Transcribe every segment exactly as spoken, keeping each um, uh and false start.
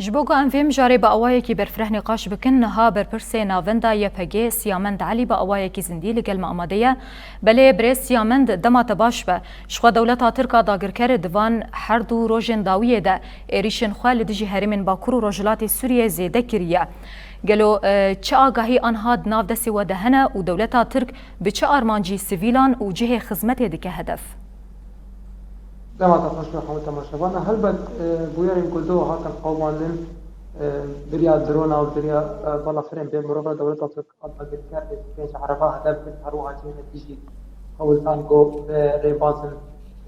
Ji bo ku em vê mijarê bi awayekî berfireh nîqaş bikin, niha berpirsê navenda Y P G Siyamend Elî bi awayekî zindî li gel me amade ye. Belê birêz Siyamend, dema te baş be. Jixwe dewleta Tirk a dagirker di van her du rojên dawiyê de êrîşên xwe li dijî herêmên Bakur û Rojhilatê Sûriyê zêde kiriye. Gelo, e, çi agahî anha di nav destê we de hene û dewleta Tirk bi çi armancî sivîlan û cihê xizmetê dike hedef? Dema te xweş be hemû temaşevanan. Helbet, e, bûyerên ku do hatin qewmandin, e, bi riya drona û bi riya, e, balafirên bê mirov re dewleta Tirk a dagirker li pênc ereba hedef girt, her wiha cihê dijî hewldan ku bi rêbazin,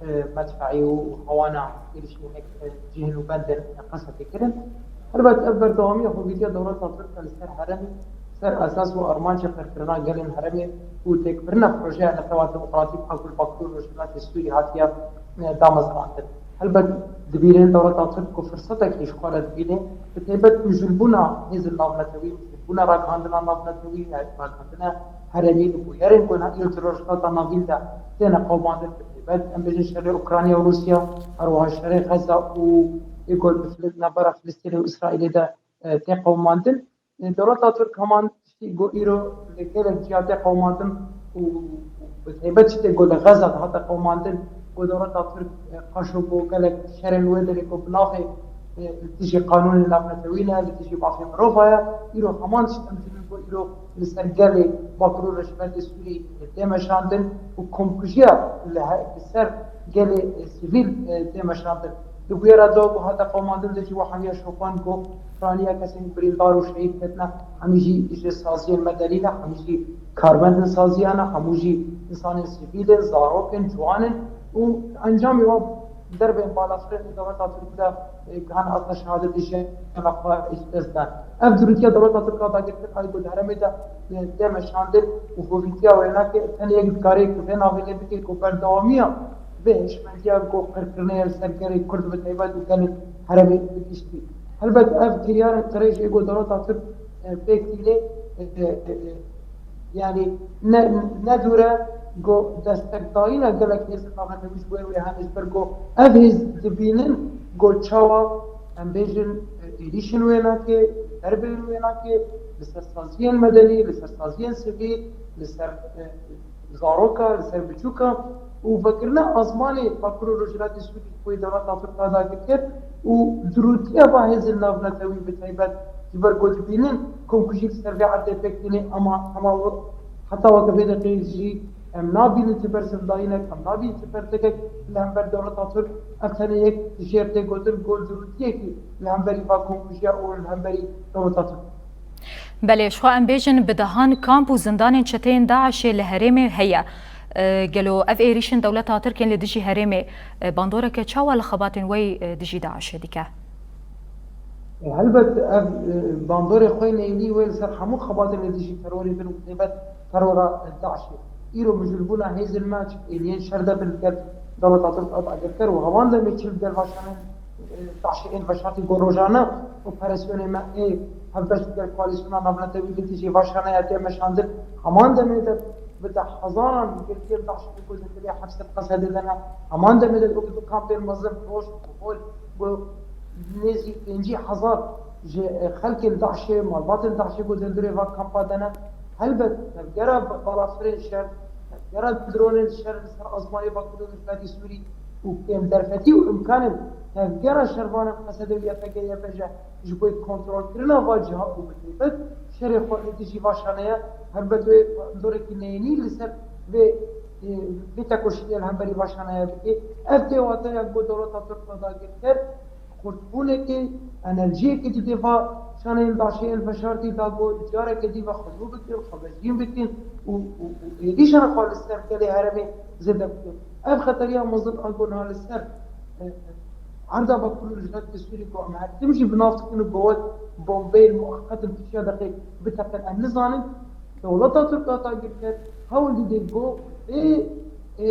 e, medfeî û hewana êrişî hinek, e, cihê nûbendin qesedê kirin. Helbet ev berdewamiya xwevîtiya dewleta Tirk e li ser herêmê, ser esas û armancê qirkirina gelên herêmê û têkbirina projeya netewa demokratîk a ku li Bakur û Rojhilatê Sûrî hatiye, e, damezrandin. Helbet dibînin dewleta Tirk ku firsetekî ji xwe re dibîne, bi taybet mijûlbûna hêzên navnetewî, mijûlbûna ragihandina navnetewî, ragihandina herêmî li bûyerên ku îro di Rojhilata Navîn de têne qewmandin, bi taybet em bêjin şerê Ukrayna û Rûsya, her wiha şerê Xeza û ê ku li Fili-, navbera Filistînê û Îsraîlê de, e, tê qewmandin. E, dewleta Tirk heman tiştî ku îro li gelek ciya tê qewmandin û, û bi taybet tiştê ku li Xeza dihate qewmandin, ku dewleta Tirk, e, qaşo ku gelek şerên wê derê ku bi navê, e, li dijî qanûnê navnetewî ne, li dijî mafê mirova ye, îro heman tişt em dibînin ku îro li ser gelê Bakur û Rojhilatê Sûrî tê meşandin û komkujiya li he-, li ser gelê, e, sivîl, e, tê meşandin. Di bûyera do ku hate qewmandin de jî we hemiya şopan ku piraniya kesên birîndar û şehîd ketine, hemî jî ji saziyên medenî ne, hemî jî karmendên saziya ne, hemû jî însanên sivîl in, zarok in, ciwan in û encamê wan derbên balafirên dewleta Tirk de, e, gihan asta şehadetê jiyana xwe ji dest dan. Ev durûtiya dewleta Tirk a dagirker a ku di herêmê de, e, tê meşandin û hovîtiya wênakê tenê yek dikare ku vê navê lê bike ku berdewamiya vê hişmendiya ku qirkirinê ye li ser gelê Kurd bi taybet û gelê herêmê bi giştî. Helbet ev kiryarên qirêj ê ku dewleta Tirk, e, pêk tîne, e, e, e, yanî ne, ne dûr e ku destekdayîna gelek hêzên navnetewî ji bo wê hene, ji ber ku ev hêz dibînin ku çawa em bêjin, e, êrîşên wênakê, derbên wênakê li ser saziyên medenî, li ser saziyên sivîl, li ser, e, zaroka, li ser biçûka û vekirina azmanê Bakur û Rojhilatê Sûrî ji bo dewleta Tirk a dagirker û durûtiya va hêzên navnetewî bi taybet ji ber ku dibînin komkujî li ser vê erdê pêk tîne, ama hema heta weke vê deqê jî em nabînin ti bersivdayînek, em nabînin ti pertekek li hember dewleta Tirk. Ev tenê yek jêr tê gotin ku durûtiyekî li hemberî va komkujiya û li hemberî dewleta Tirk. Belê, ji xwe em bêjin bi dehan kamp û zindanên çeteyên DAIŞê li herêmê heye. E, gelo ev êrîşên dewleta Tirk ên li dijî herêmê, e, bandoreke çawa li xebatên we, e, dijî DAIŞê dike? E, helbet ev, e, bandorê xwe neyînî wê li ser hemû xebatên li dijî terorê bin û taybet terora DAIŞê. Îro mijûlbûna hêzên me çi êniyên şer de bin li gel dewleta Tirk a dagirker û hewan demê çi li gel vaşanên, e, DAIŞê ên veşartî ku rojane operasyonê me ê hevbeş li gel koalîsyona navnetewî li dijî vaşaneya tê meşandin. Heman demê de bi deh hezaran girtiyên DAIŞê ku di dilê hepsên Qesedê de ne. Heman demê de ku di kampên mezin roj û hol ku nêzî pêncî hezar ji, e, xelkên DAIŞê, malbatên DAIŞê ku di hundirê van kampa de ne. Helbet tevgera balafirên şer, tevgera dronên şer li ser azmanê Bakur û Rojhilatê Sûrî û kêm derfetî û imkanên tevgera şervanên Qesedê û Y P G Y P J ji bo kontrolkirina va ciha û bi taybet şerê xwe li dijî va şaneya helbet wê dorekî neyînî li ser vê, e, vê tekoşînê li hemberî va şaneya bike. Ev tê wateya ku dewleta Tirk ve dagirker, xurtbûnekê, enerjiyekê didê va şaneyên DAIŞê yên veşartî da ku careke dî ve xwe nû bikin, xwebezîn bikin û, û, û êrîşan xwe li ser gelê herêmê zêde bikin. Ev xeteriya mezin a ku niha li ser, e, erda Bakur û Rojhilatê Sûrî ku em her tim jî bi nav dikin û bi wek bombeyên muqeqet in pişiya deqê biteqin, em nizanin. Dewleta Tirk a dagirker hewl dide ku vê, e,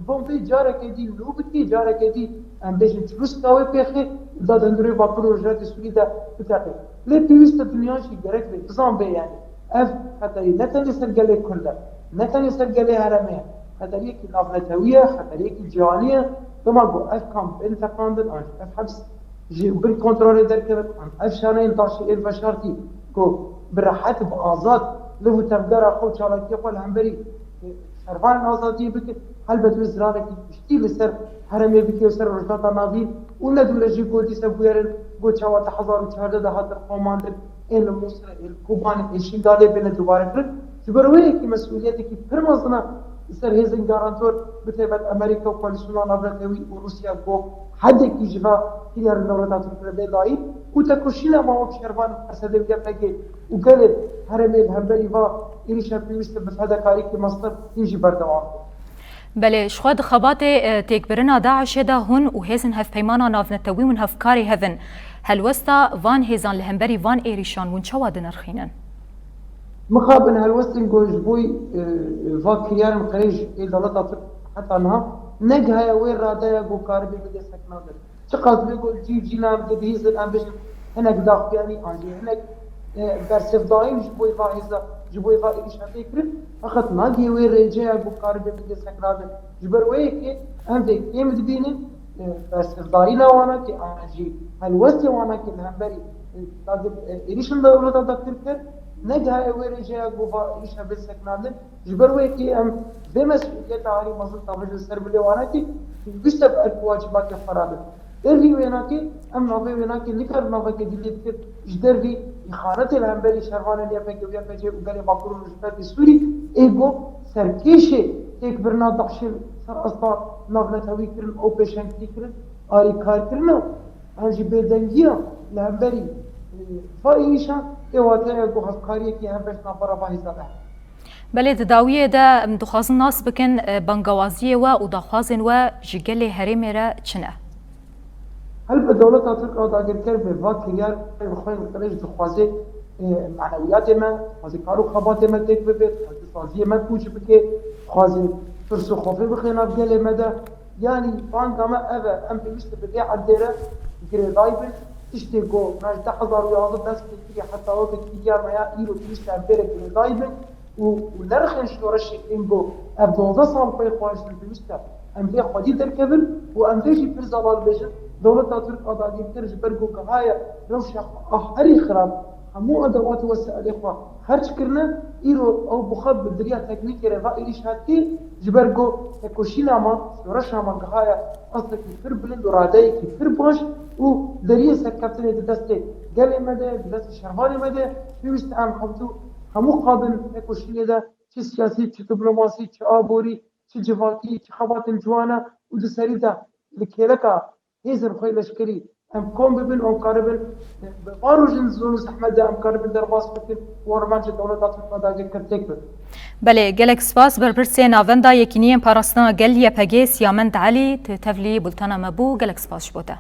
bombê careke dî nû bikî, careke dî em bêjin çirûska wê pêxê, da di hundirê Bakur û Rojhilatê Sûrî de biteqe. Lê pêwîst e dinya jî gerek vê bizan bê, yanî ev xeterî ne tenê ser gelê Kurd e, ne tenê ser gelê herêmê ye, xeteriyekî navnetewî ye, xeteriyekî cîhanî ye. Dema ku ev kamp bên teqandin, an jî ev heps ji bin kontrolê derkevin. Em ev şaneyên taşî ên veşartî ku bi rehet, bi azad liv û tevgera xwe û çalakiyê xwe li hemberî, e, şervanên azadiyê bikin. Helbet wê ziranekî giştî li ser herêmê bike û ser Rojhilata Navîn û ne dûre jî ku dîse bûyerin ku çawa du hezar û çardeh de hatin qomandin ên li Mûsilê, ên li Kobanê, ên Şingalê bêne dubare kirin. Ji ber wê yekê mesûliyetekî pir mezin e li ser hêzên garantor, bi taybet Amerîka û koalîsyona navnetewî û Rûsya ku hedekî ji va kiryarên dewleta Tirk re bê dayîn û tekoşîna ma wek şervanên Esedê û Y P G û gelê herêmê li hemberî va êrîşa pêwîst e bi fedekariyekî mestir hîn jî berdewam be. Belê, ji xwe di xebatê, e, têkbirina DAIŞê de hûn û hêzên hevpeymana navnetewî hûn hevkarê hev in. Helwesta van hêzan li hemberî van êrîşan hûn çawa dinirxînin? Mixabin helwestên ku ji bo, e, va kiryarên qirêj ê dewleta Tirk heta niha negihaye wê radeya ku karibe bide seknandin. Çiqas bê ku cî cî nan dibihîzin, em bêjin hinek daxuyanî an jî hinek, e, bersivdayî ji bo va hêza, ji bo va êrîşa tê kirin, feqet nagihê wê rêceya ku karibe bide seknandin. Ji ber wê yekê em vê kêm dibînin, e, bersivdayîna wana kê an jî helwestê wana kê li hemberî, e, dagir, e, êrîşên dewleta dagirker negihaye wê rêceya ku va êrîşa bê seknandin. Ji ber wê yekê em vê mesûliyeta herî mezin tavêjin ser bilê wana kê pêwîst e bi erk û wacibakê xwe re bin. Dervî wêna kê em navê wêna kê nikarin navekê dî lê bikin ji dervî îxanetê li hemberî şervanên Y P G û Y P G û gelê Bakur û Rojhilatê Sûrî ê ku serkêşê têkbirina DAIŞê ser asta navnetewî kirin û pêşengtî kirin, alîkarkirina an jî bêdengiya li hemberî, e, va êrîşan ê wateya ku hevkariyekî hevbeş navbera va hêza de heye. Belê, di dawiyê de em dixwazin nas bikin, e, bangawaziyê we û daxwazên we ji gelê herêmê re çi ne? Helbet dewleta Tirk a dagirker bi va kiryarên xwe yên qirêj dixwaze, e, manewiyatê me, dixwaze kar û xebatê me têk bibe, dixwaze saziyê me pûç bike, dixwaze tirs û xofê bixe nav gelê me de. Yanî banga me ev e, em pêwîst e bi vê erdê re girêdayî bin. Tiştê ku me ji du hezar û yazdeh dest pê kiriye heta weke kiriya me ya îro pêwîst e em pê re girêdayî bin û, û nerxên şoreşê ên ku ev duwazdeh sal pey xwe ji pêwîst e em vê xwedî derkevin û em vê jî pir zelal bêjin. Dewleta Tirk a dagirker ji ber ku gihaye rewşa xwe a herî xirab, hemû edewat û wesaîlê xwe xerc kirine, îro ew bi xwe bi diriya teknîkê re va êrîş hatî, ji ber ku tekoşîna me, şoreşa me gihaye astekî pir bilind û radeyekî pir baş û deriyê serkeftinê di destê gelê me de, di destê şervanê me de, pêwîst e em hevdû hemû qabin tekoşînê de, çi siyasî, çi diplomasî, çi aborî, çi civakî, çi xebatên ciwan e û di serî de li kêleka hêzên xwe leşkerî em kom bibin û em karibin, e, bi van rojên zûn û zehmet de em karibin derbas bikin û armanca dewleta Tirk a dagirker têk bibin. Belê, gelek spas. Berpirsê Navenda Yekîniyên Parastina Gel Y P G Siyamend Elî, te tevlî bultena me bû. Gelek spas ji bo te.